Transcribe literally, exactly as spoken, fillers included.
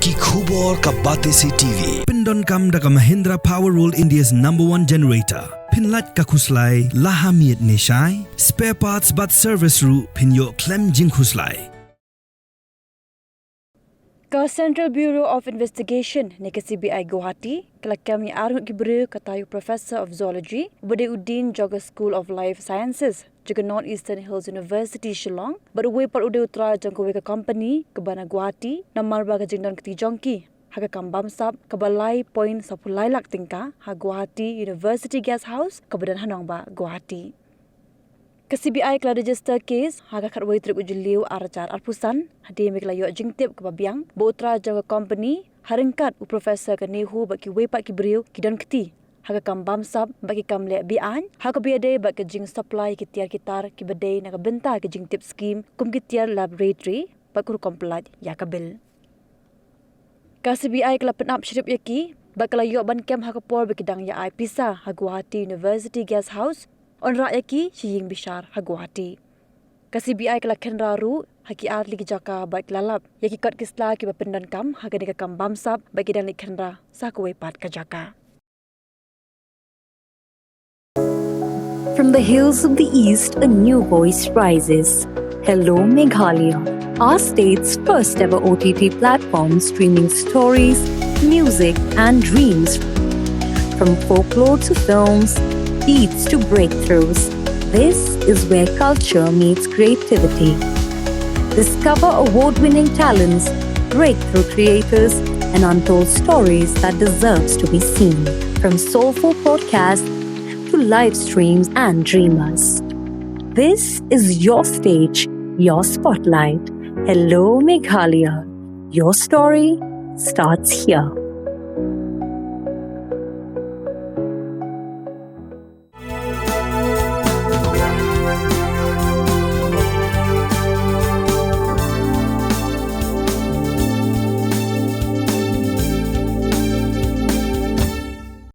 Ki khubor ka Batesi T V. Pyndonkam da ka Mahindra Power World, India's number one generator. Pynlait ka khuslai la ha miet ne shai. Spare parts bad service ruh pynïoh khlem jingkhuslai. Ka Central Bureau of Investigation ne ka C B I Guwahati ka la kem ïa arngut ki briew, kata ïa u Professor of Zoology, uba dei u Dean jong ka School of Life Sciences jong ka North Eastern Hills University, Shillong, bad uwei pat u dei u trai jong kawei ka company kaba na Guwahati, namar ba ka jingdon kti jong ki ha ka kam bamsap kaba lai point saphew lai lak tyngka ha Guwahati University Guest House kaba don ha nongbah Guwahati. Ka C B I ka la register case ha ka khatwei tarik u Jylliew arhajar arphew san, hadien ba ki la ïoh jingtip kaba biang ba u trai jong ka company, ha ryngkat u professor ka NEHU bad kiwei pat ki briew, ki don kti ha ka kam bamsap bad ki kam leh be-aiñ, ha kaba ïadei bad ka jingsupply ki tiar ki tar kiba dei na ka bynta ka jingtip skim kum ki tiar laboratory bad ka rukom pyllait ïa ka bill. Ka C B I ka la pynap shrip ïa ki bad ka la ïoh ban kem ha ka por ba ki dang ïa ai pisa ha Guwahati University Guest House, wanrah ïa ki sha ïing bishar ha Guwahati. Ka C B I ka la khynra ruh ha ki artylli ki jaka bad ka la lap ïa ki kot ki sla kiba pyndonkam ha kane ka kam bamsap bad ki dang leit khynra sa kawei pat ka jaka. From the hills of the East, a new voice rises. Hello, Meghalaya, our state's first ever O T T platform, streaming stories, music, and dreams. From folklore to films, beats to breakthroughs, this is where culture meets creativity. Discover award winning talents, breakthrough creators, and untold stories that deserves to be seen. From soulful podcasts to live streams and dreamers, this is your stage, your spotlight. Hello, Meghalaya. Your story starts here.